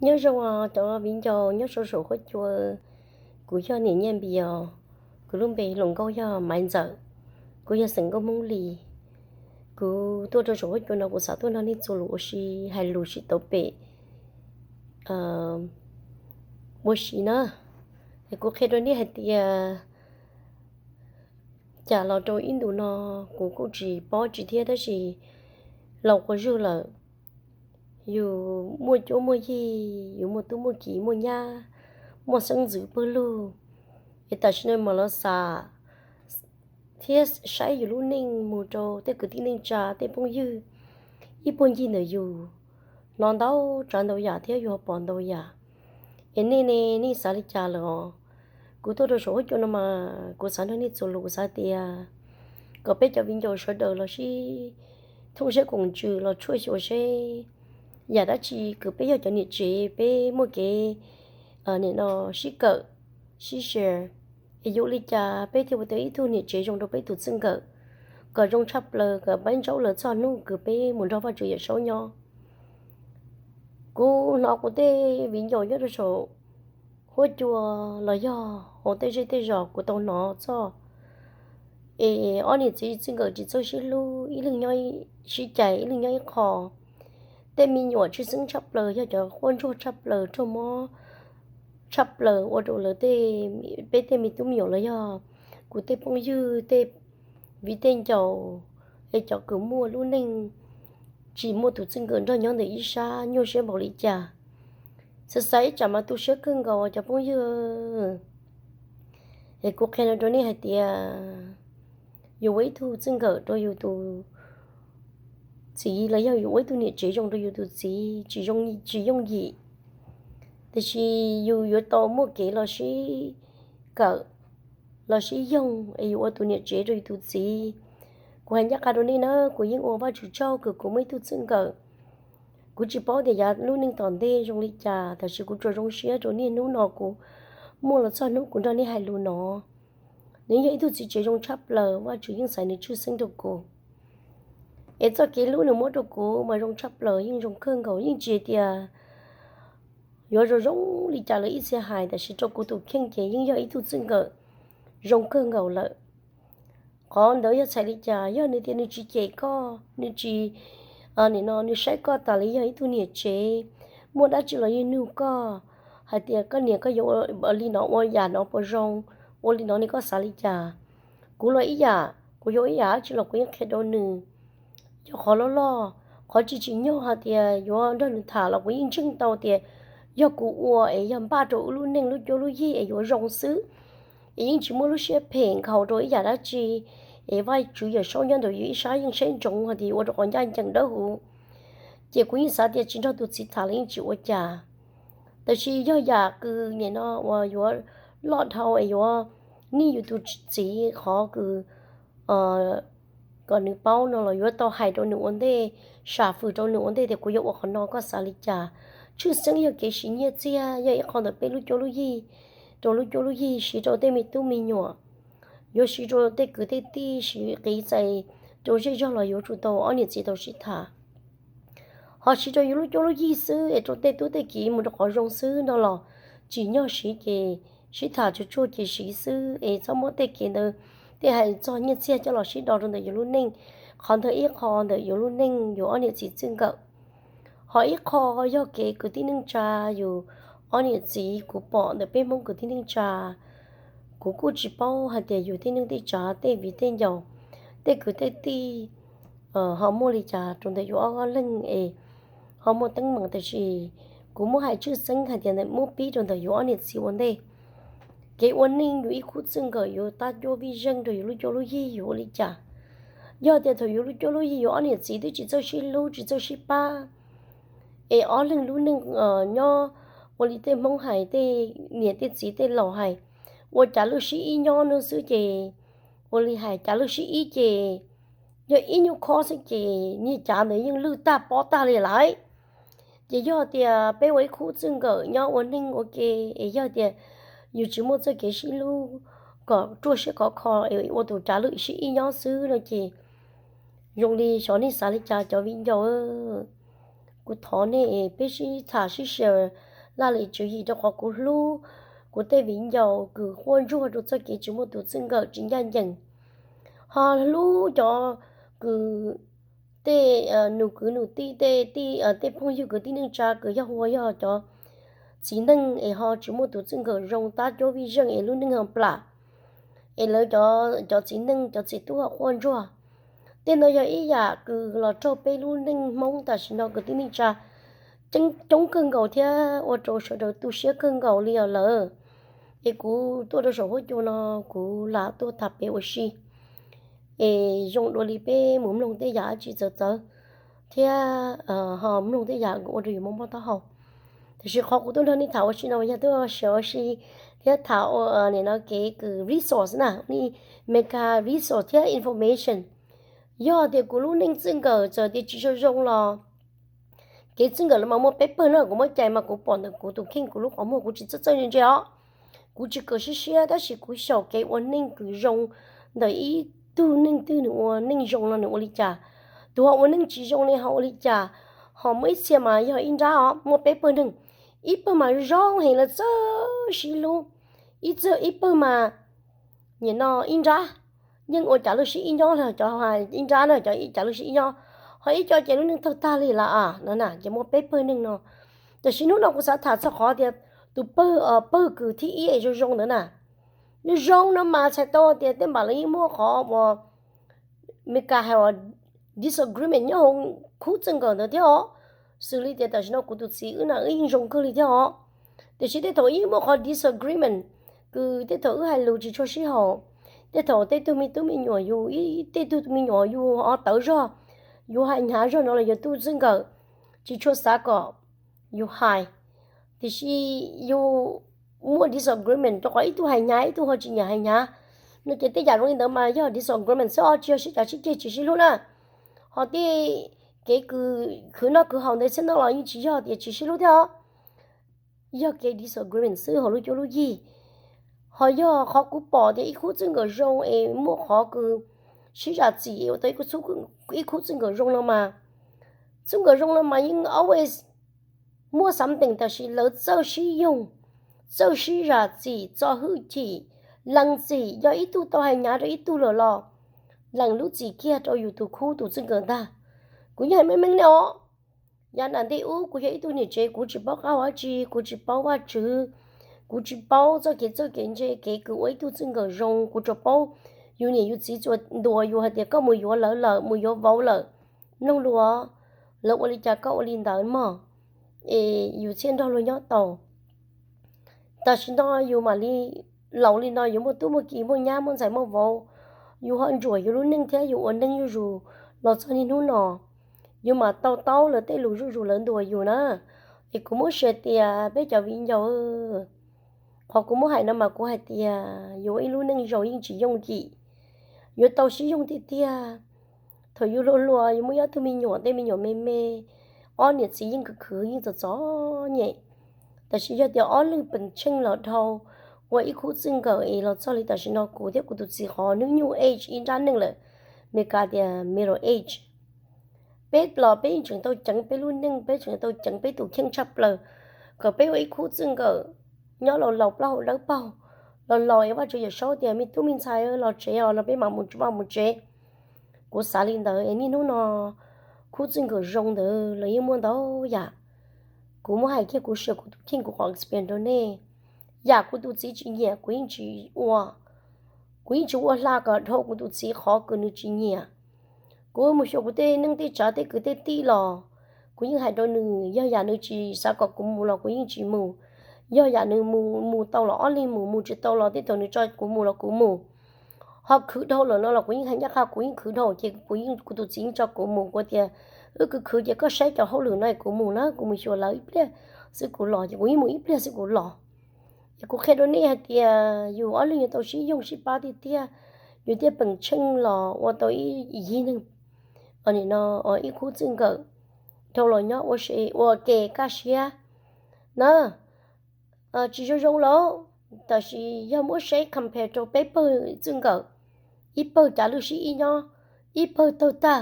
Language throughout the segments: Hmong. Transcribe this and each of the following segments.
Nyob zoo os cov viv ncaus nyob rau saum huab cua, kuv yog niam Nyiaj Npis os, kuv lub npe hluas nkauj yog Maiv Ntxawm, kuv yog xeem Nkauj Hmoob Lis. Kuv tuaj rau saum huab cua no kuv xav tuaj nrog nej txuas lus ua si, hais lus sib tau pem ua si na. Kuv qhia rau nej hais tias cas los rau ib ntus no kuv kuj tsis paub tsis thiab tab sis laus quas zug lawm, yus muaj cuab muaj yig, yus muaj tub muaj kiv muaj nyab, muaj xeeb ntxwv pawg lug, es tam sim no mam los xav thiab saib yus lub neej mus rau tej kwv tij neej tsa tej phooj ywg ib puag ncig ntawm yus hnov ntau tsav ntau yam thiab yus ho pom ntau yam. Es nej ne, nej xav li cas lawm os? Kuv tuaj rau saum huab cua no mas kuv xav nrog nej txuas lus, kuv xav tias kom peb cov viv ncaus sawv daws los sib thooj seb koom ntsws los tshuaj xyuas seb yam dab tsi kws peb yog cov niam tsev peb muaj kev nim no sib kawm, sib share, es yuav li cas peb thiaj ua tau ib tug niam tsev zoo rau peb tus txij nkawm kom zoo tshaj plaws, kom pab ntsaub lawv txog hnub kws peb mus nrog Vajtswv Yawm Saub nyob. Kuv hnov kuv tej viv ncaus nyob rau saum huab cua los yog hauv tej zej tej zos kuv tau hnov txog es ob niam txiv txij nkawm tsis txawj sib hlub, ib leeg nyob sib cais, ib leeg nyob ib qho. Tej me nyuam tshwj xeeb tshaj plaws yog cov quaj ntsuag tshaj plaws, raug mob tshaj plaws ua rau lawv tej, peb tej me tub me nyuam los yog kuv tej phooj ywg tej viv tej ncaus es cov kws muaj lub neej tsis muaj tus txij nkawm nrog nyob ntawm ib sab nyuaj siab npaum li cas. Xav xav ib tsam mas tu siab kawg nkaus cov phooj ywg. Es kuv qhia no rau nej hais tias yus ua ib tug txij nkawm rau yus tus txiv los yog yus ua ib tug niam tsev zoo rau yus tus txiv tsis yooj yim, tiam sis yus yuav tau muaj kev los sib kawm, los sib yoog es yus ua tus niam tsev rau yus tus txiv. Kuv hais ncaj qha rau nej na, kuv yeej ua Vajtswv tsaug kws kuv muaj ib tug txij nkawm. Kuv tsis paub tias yav lub neej tom ntej zoo li cas, tab sis kuv tsuas zoo siab rau niaj hnub no kuv muaj los txog hnub kuv nrog nej hais lus no. Nws yog ib tug txiv tsev zoo tshaj plaws, Vajtswv yeej xaiv nws tshwj xeeb rau kuv. Es txoj kev hlub nws muab rau kuv mas zoo tshaj plaws, yeej zoo kawg nkaus, yeej tsis hais tias yuav zoo zoo li cas lawv ib txhia hais, tab sis rau kuv tus kheej ces yeej yog ib tug txij nkawm zoo kawg nkaus lawm. Qhov ntawd yog txhais li cas? Yog nws tias nws tsis cem koj, nws tsis, nim no nws saib koj tas li yog ib tug niam tsev, muaj dab tsi los yeej nug koj hais tias koj niam koj yuav li no ua yam no puas zoo, ua li no ne koj xav li cas? Kuv los ib yam, kuv yuav ib yam dab tsi los kuv yeej qhia rau nws. Yog qhov loj loj, qhov tsis tsim nyog hais tias yuav nrog nws tham los kuv yeej ntseeg tau tias yog kuv ua es yog npaj rau wb lub neej lub cuab lub yig es yuav zoo xwb, es yeej tsis muaj lub siab phem nkhaus rau ib yam dab tsi, es Vajtswv Yawm Saub nyob ntawm yus ib sab yeej saib ntsoov hais tias yuav ua rau qhov ncaj ncees dawb huv. Ces kuv yeej xav tias tsis nrog tus txiv tham los yeej tsis ua cas. Tab sis yog yam kws nim no uas yuav loj dhau es yuav nij yus tus txiv qhov kws kom nws paub no los yuav tau hais rau nws ua ntej, sam fwm rau nws ua ntej tias kuv yuav ua qhov no koj xav li cas. Tshwj xeeb yog kev siv nyiaj txiag yog ib qho ntawm peb lub cuab lub yig, rau lub cuab lub yig, siv rau tej me tub me nyuam, yuav siv rau tej kwv tej tij, siv qiv txais rau zej zog los yuav tsum tau ob niam txiv tau sib tham. Ho siv rau yus lub cuab lub yig xwb es rau tej tub tej kiv mus rau qhov zoo xwb no los tsim nyog siv, ces sib tham tsuag tsuag ces siv xwb es txhob muab tej kev ntawd, tej hais txog nyiaj txiag coj los sib do rau ntawm yus lub neej. Qhov ntawd ib qho ntawm yus lub neej yus ob niam txiv txij nkawm. Ho ib qho yog kev kwv tij neej tsa, yus ob niam txiv kuv pom ntawm peb Hmoob kwv tij neej tsa, kuv kuj tsis paub hais tias yus tej neej tej tsa tej viv tej ncaus, tej kwv tej tij ho muaj li cas rau ntawm yus ob leeg es ho muaj teeb meem, tab sis kuv muab hais tshwj xeeb hais tias muab pib rau ntawm yus ob niam txiv ua ntej. Kev ua neej yus ib khub txij nkawm, yus tab cuab vij zeej rau yus lub cuab lub yig yus ua li cas? Yog tias thaum yus lub cuab lub yig yus ob niam txiv twb tsis txawj sib hlub tsis txawj sib pab, es ob leeg lub neej nyob ua li tej Hmoob hais, tej niam tej txiv tej laus hais, ua cav lwj sib ib nyob no xwb ces, ua li hais cav lwj sib ib ces yog ib nyuag khob xwb ces niag cav ntawd yeej lwj tag pob tag li lawm. Ces yog tias peb ua ib khub txij nkawm nyob ua neej ua ke, es yog tias yus tsis muaj txoj kev sib hlub kom ruaj siab khov kho es ua tus cav lwj sib ib nyob xwb no ces zoo li xyov nej xav li cas cov viv ncaus. Kuv thov nej peb sib tham sib share tag li tswv yim rau qhov kuv hlub kuv tej viv ncaus kws quaj ntsuag rau txoj kev tsis muaj tus txij nkawm tsis ncaj ncees, ho hlub cov kws tej nus kwv nus tij tej tij tej phooj ywg kwv tij neej tsa kws yog hu ua yog cov txiv neej es ho tsis muaj tus txij nkawm zoo tab cuab vij zeej es lub neej ho plam es lawv cov txiv neej cov txiv tub ho quaj ntsuag. Tej no yog ib yam kws los raug peb lub neej Hmoob tam sim no kwv tij neej tsa coob kawg nkaus thiab ua rau sawv daws tu siab kawg nkaus li os lawm. Es kuv tuaj rau saum huab cua no kuv lam tuaj tham pem ua si es zoo dua li peb mus mloog tej yam dab tsi txawv txawv thiab ho mloog tej yam ua rau yus mob mob taub hau. Tiam sis qhov kuv tuaj nrog nej tham ua si no yog tuaj xav ua si thiab tham ua nim no kev kws resource na, li Meskas resource thiab information. Yog tias kuv lub neej txij nkawm txawm tias tsis zoo zoo los kev txij nkawm los mas muaj peb pawg no kuv muab cais mas kuv pom ntawm kuv tus kheej kuv lub qhov muag kuv tsis txawj txawj ntse ntse os. Kuv tsis kawm siab siab tab sis kuv xyaum kev ua neej kws zoo ntawm ib tug neeg twg nws ua neej zoo no nws ua li cas. Tus ho ua neej tsis zoo ne ho ua li cas. Ho muaj ib txhia mas yog ib nrab os muaj peb pawg neeg, ib pawg mas zoo heev lawv txawj sib hlub, ib txawj ib pawg mas nim no ib nrab yeej ua cav lwj sib ib nyob los cov ib nrab no cov cav lwj sib ib nyob, ho ib co ces lub neej tawg tag li lawm no na ces muaj peb pawg neeg no. Tiam sis hnub no kuv xav tham txog qhov tias tus pawg, pawg kws thib ib es zoo zoo ntawd na, zoo zoo no mas txhais tau tias tej npam lawv yeej muaj qhov uas Meskas hais uas disagreement nyob hauv khub txij nkawm ntawd thiab os. Xws li tias tam sim no kuv tus txiv wb na wb yeej zoo kawg li thiab os. Tiam sis tej thaum wb muaj qhov disagreement kws tej thaum wb hais lus tsis tshua sib haum, tej thaum tej tug me tub me nyuam yus, tej tug me nyuam yus ho tawv zog, yus hais hnyav zog no los yus tus txij nkawm tsis tshua xav kom yus hais. Tiam sis yus muaj disagreement rau qhov ib tug hais hnyav ib tug ho tsis nyiam hais hnyav no ces tej yam zoo li ntawd mas yog disagreement xwb os tsis yog sib cav sib ceg tsis sib hlub na. Ho tej kev kws khwv noj khwv haus ntawd txhiab no los yeej tsis yog tias tsis sib hlub thiab os. Yog kev disagreement xwb hauv lub cuab lub yig. Ho yog qhov kuv pom tias ib khub txij nkawm zoo es muaj qhov kws sib zam txim ua tau ib khub txij nkawm zoo no mas, txij nkawm zoo no mas yeej always muaj something tab sis lawv txawj sib yoog, txawj sib zam txim txo hwj chim, lees txim, yog ib tug tau hais hnyav rau ib tug lawm los lees lub txim kiag rau yus tus khub tus txij nkawm ntag. Kuv yeej hais meej meej li os. Yav nram ntej ub kuv yog ib tug niam tsev kuv tsis paub qab hau dab tsi, kuv tsis paub Vajtswv, kuv tsis paub txoj kev txawj kev ntse kev kws ua ib tug txij nkawm zoo, kuv tsuas paub yus niam yus txiv txuas ntuas yus hais tias koj mus yuav lawv lawm, mus yuav vauv lawm, mloog luag, lawv ua li cas koj ua li ntawd mog, es yus thiaj nrog luag nyob tau. Tam sim no yus mam li laus li no yus muaj tub muaj ki muaj nyab muaj ntxhais muaj vauv, yus ho ntsuam yus lub neej thiab yus ua neej zuj zus los txog niaj hnub no, yus mam to taub lawv tej lus zuj zus lawv ntuas yus na. Es kuv muab hais tias peb cov viv ncaus, qhov kuv muab hais no mas kuv hais tias yuav ua ib lub neej zoo yeej tsis yooj yim, yuav tau sib yoog tiag tiag. Thaum yus hluas hluas yus muaj ob tug me nyuam, tej me nyuam me me, ob niam txiv yeej khwv khwv yeej txom txom nyem, tab sis yog tias ob leeg peem tsheej los dhau ua ib khub txij nkawm es los txog li tam sim no kuv thiab kuv tus txiv qhov hnub nyoog age ib nrab neej lawm, Meskas tias middle age. Peb los peb yeej tseem tau ceev peb lub neej, peb tseem tau ceev peb tus kheej tshaj plaws kom peb ua ib khub txij nkawm nyob laus laus plaub hau dawb paug, laus laus es Vajtswv Yawm Saub tias me tub me ntxhais los tsev os no peb mam mus vaj mus tsev. Kuv xav li ntawd es niaj hnub no khub txij nkawm zoo ntawd los yeej muaj ntau yam. Kuv muab hais kiag kuv siab kuv tus kheej kuv qhov experience rau nej. Yam kuv tus txiv tsis nyiam kuv yeej tsis ua, kuv yeej tsis ua hla kom dhau kuv tus txiv qhov kws nws tsis nyiam. Kuv mus xyuas kuv tej neej tej tsav tej kwv tej tij los kuv yeej hais rau nws, yog yam nws tsis xav kom kuv mus los kuv yeej tsis mus. Yog yam nws mus, mus tau los ob leeg mus, mus tsis tau los tej thaum nws tso kuv mus los kuv mus. Ho khwv dhau lawm no los kuv yeej hais ncaj qha kuv yeej khwv dhau ces kuv yeej, kuv tus txiv yeej tso kuv mus, kuv tias wb khwv khwv ces koj saib cov hauj lwm no kuv mus na, kuv mus xyuas lawv ib pliag xwb kuv los ces kuv yeej mus ib pliag xwb kuv los. Es kuv qhia rau nej hais tias yus ob leeg yuav tau sib yoog sib pab tiag tiag, yus thiaj peem tsheej los ua tau ib yig neeg, no, ib khub txij nkawm dhau los nyob ua ke kaj siab na. Tsis zoo zoo los, tab sis yog muab saib compare rau peb pawg txij nkawm, ib pawg cav lwj sib ib nyob, ib pawg tawg tag,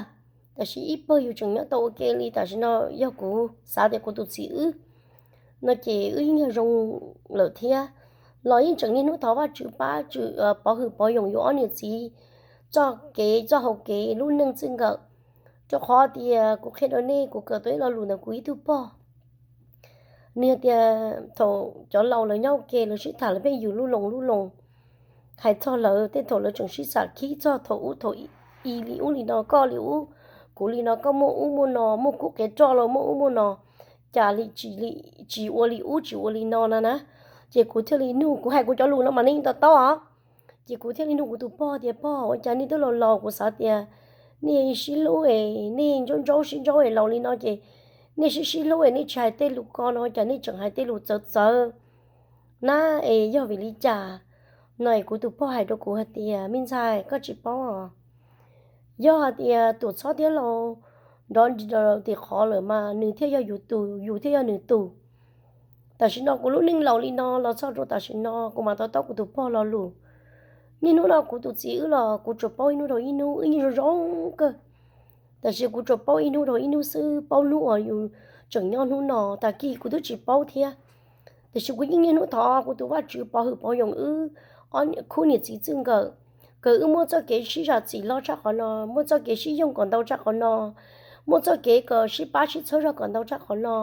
tab sis ib pawg yus tseem nyob tau ua ke li tam sim no. Yog kuv xav tias kuv tus txiv wb no ces wb yeej yog zoo lawm thiab. Los yeej tseem niaj hnub thov Vajtswv pab, pov hwm pov yoos yus ob niam txiv txoj kev txoj hau kev lub neej txij nkawm. Rau qhov tias kuv qhia rau nej, kuv kawm tau ib lo lus ntawm kuv ib tug pog. Nws tias thaum cov laus lawv nyob ua ke lawv sib tham lawv pheej yws lub loo lub loo, hais txog lawv tej thaum lawv tseem sib xam khib txog thaum ub thaum i li ub li no, koj li ub, kuv li no, koj muaj ub muaj no, muaj kub qias roj los muaj ub muaj no, cas li tsis li, tsis ua li ub tsis ua li no na na. Ces kuv thiaj li nug, kuv hais kuv cov lus no mas nej yeej to taub os. Ces kuv thiaj li nug kuv tus pog tias, pog, ua cas nej twb laus laus, kuv xav tias nej sib hlub es nej ntsaub ntsaub sib ntsaub es laus li no ces nej sib sib hlub es nej tsis hais tej lus ko no, cas nej tseem hais tej lus txawv txawv na, es yog vim li cas? No es kuv tus pog hais rau kuv hais tias, me ntxhais, koj tsis paub os. Yog hais tias tuam txhob thiab laus nrov nrov tim qhov lawm mas nws thiaj yog yus tus, yus thiaj yog nws tus. Tam sim no kuv lub neej laus li no los txog rau tam sim no kuv mam to taub kuv tus pog lo lus. Niaj hnub no kuv tus txiv wb los kuv tsuas paub ib hnub rau ib hnub, wb yeej zoo zoo kawg. Tab sis kuv tsuas paub ib hnub rau ib hnub xwb, paub hnub uas yus tseem nyob hnub no, tag kis kuv twb tsis paub thiab. Tab sis kuv yeej niaj hnub thov kuv tus Vajtswv pov hwm pov yoos wb khub niam txiv txij nkawm, kom wb muaj txoj kev sib zam txim loj tshaj qhov no, muaj txoj kev sib yoog kom ntau tshaj qhov no, muaj txoj kev kom sib pab sib txhawb zog kom ntau tshaj qhov no.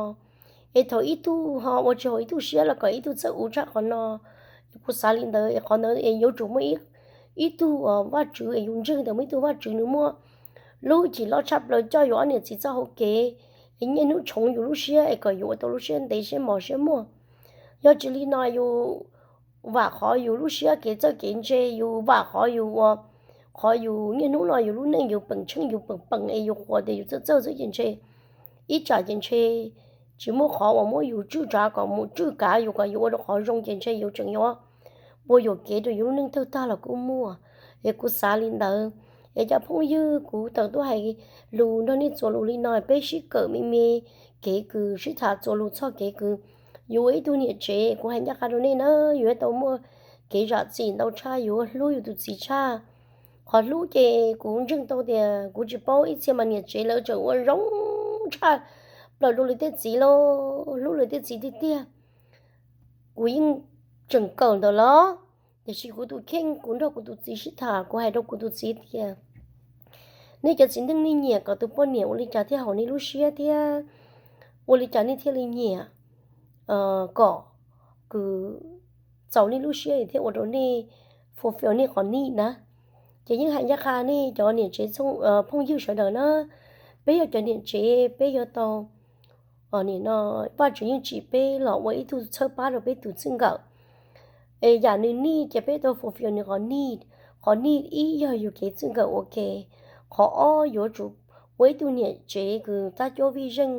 Es thaum ib tug ho ua tsis haum ib tug siab los kom ib tug txawj ua tshaj qhov no. Kuv xav li ntawd es qhov ntawd es yuav tsum muaj ib tug Vajtswv es yus ntseeg ntawm muaj ib tug Vajtswv nws muaj lub hwj chim loj tshaj plaws coj yus ob niam txiv txoj hau kev es niaj hnub tshoov yus lub siab es kom yus ua tau lub siab ntev siab mos siab muag. Yog tsis li no yus vam qhov yus lub siab kev txawj kev ntse, yus vam qhov yus ua, qhov yus niaj hnub no yus lub neej yus peem tsheej yus peem peem es yus qhuas tias yus txawj txawj xwb ces ntshe ib tsam ces ntshe tsis muaj qhov uas muab yus tswj tsav kom mus tswj kav yus kom yus ua rau qhov zoo ces ntshe yus tseem yuav ua yuam kev rau yus lub neej tawg tag los kuj muaj. Es kuv xav li ntawd. Es cov phooj ywg, kuv tawm tuaj hais lus nrog nej txuas lus li no, peb sib kawm me me kev kws, sib tham txuas lus txog kev kws yus ua ib tug niam tsev. Kuv hais ncaj qha rau nej na, yus yuav tau muaj kev zam txim ntau tshaj, yus yuav hlub yus tus txiv tshaj. Qhov hlub ces kuv ntseeg tau tias kuv tsis paub ib txhia mas niam tsev lawv tseem ua zoo tshaj plaws rau lawv tej txiv lauj, hlub lawv tej txiv tiag tiag. Kuv yeej tseem kawm ntawd los, tiam sis kuv tus kheej kuv nrog kuv tus txiv sib tham, kuv hais rau kuv tus txiv tias, nej cov txiv neej nej nyiam kom tus poj niam ua li cas thiaj haum nej lub siab thiab ua li cas nej thiaj li nyiam kom kws txaus nej lub siab thiaj ua rau nej fulfill nej qhov need na. Ces yeej hais ncaj qha nej cov niam tsev phooj ywg sawv daws na, peb yog cov niam tsev peb yuav tau, nim no Vajtswv yeej tsim peb los ua ib tug txhawb pab rau peb tus txij nkawm. Es yam nws need ces peb tau fulfill nws qhov need. Qhov need ib yog yus kev txij nkawm ua ke, qhov ob yuav tsum ua ib tug niam tsev kws tab cuab vij zeej,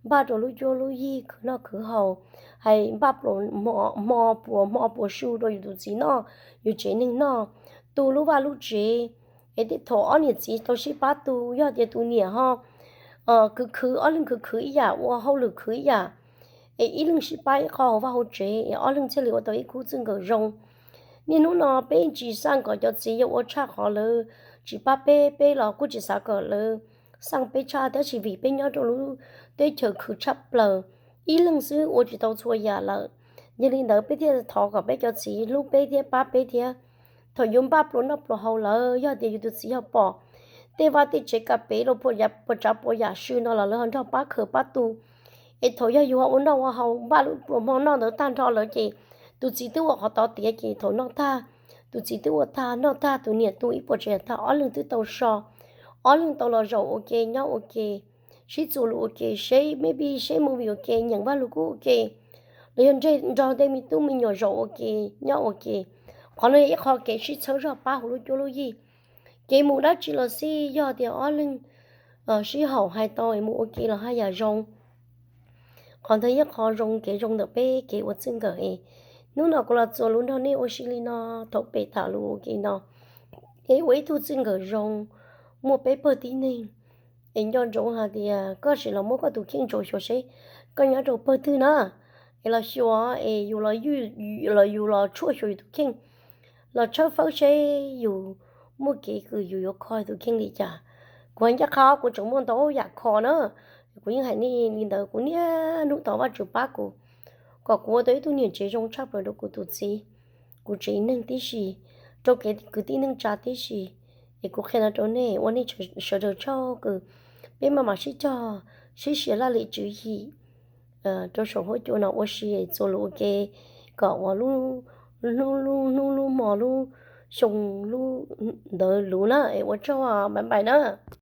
npaj rau lub cuab lub yig khwv noj khwv haus, hais npaj pluas hmo pluas hmo pluas su rau yus tus txiv noj, yus tsev neeg noj, tu lub vaj lub tsev. Es tej thaum ob niam txiv tau sib pab tu, yog tias tus niam ho khwv khwv, ob leeg khwv khwv ib yam, ua hauj lwm khwv ib yam, es ib leeg sib pab ib qho hauv vaj hauv tsev es ob leeg thiaj li ua tau ib khub txij nkawm zoo. Niaj hnub no peb tsis xaj kom cov txiv yog ua tshaj qhov lawv tsis pab peb, peb los kuj tsis xav kom lawv xaj peb tshaj, tab sis vim peb nyob rau lub teb chaws khwv tshaj plaws, ib leeg xwb ua tsis tau txhua yam lawm. Yog li ntawd peb thiaj thov kom peb cov txiv hlub peb thiab pab peb thiab. Thaum yus npaj pluas noj pluas haus lawm, yog tias yus tus txiv yog pom tej vaj tej tsev kas pem los puas tsav puas yam sw no los lawv ho nrog pab khaws pab tu. Es thaum yog yus ho ua noj ua haus npaj lub pluas hmo noj ntawd tag nrho lawm ces tus txiv twb ua qhov tod tiav ces thaum noj tag, tus txiv twb ua tag noj tag, tus niam tu ib puas tsav yam tag, ob leeg twb tau so, ob leeg tau los zaum ua ke nyob ua ke, sib txuas lus ua ke, seb maybe seb movie ua ke, nyeem Vajluskub ua ke, los yog nrog tej me tub me nyuam zaum ua ke nyob ua ke. Qhov no yog ib qho kev sib txhawb zog pab hauv lub cuab lub yig. Kev mus dab tsi los xij yog tias ob leeg sib haum hais tau es mus ua ke los haj yam zoo. Qhov ntawd yog qhov zoo, kev zoo ntawm peb kev ua txij nkawm es hnub no kuv los txuas lus nrog nej ua si li no, thaum pem tham lus ua ke no, es ua ib tug txij nkawm zoo, muaj peb pawg tib neeg. Es nco ntsoov hais tias koj sim los muab koj tus kheej ntsuas xyuas seb koj nyob rau pawg twg na, es los xyuas es yus los, los yus los tshuaj xyuas yus tus kheej, los tshawb fawb seb yus muaj kev kws yus yuav kho tus kheej li cas. Kuv hais ncaj qha, kuv tseem muaj ntau yam kho na. Kuv yeej hais nej li ntawd, kuv niaj hnub thov Vajtswv pab kuv kom kuv ua tau ib tug niam tsev zoo tshaj plaws rau kuv tus txiv, kuv tsev neeg tib si, rau kev kwv tij neej tsa tib si. Es kuv qhia no rau nej, ua nej sawv daws tsaug kawg. Peb maj mam sib cog, sib sia laj lim tswv yim rau saum huab cua no ua si txuas lus ua ke, kom ua lub hnub lub hmo lub xyoo lub ntawd luv na. Es ua tsaug, bye bye na.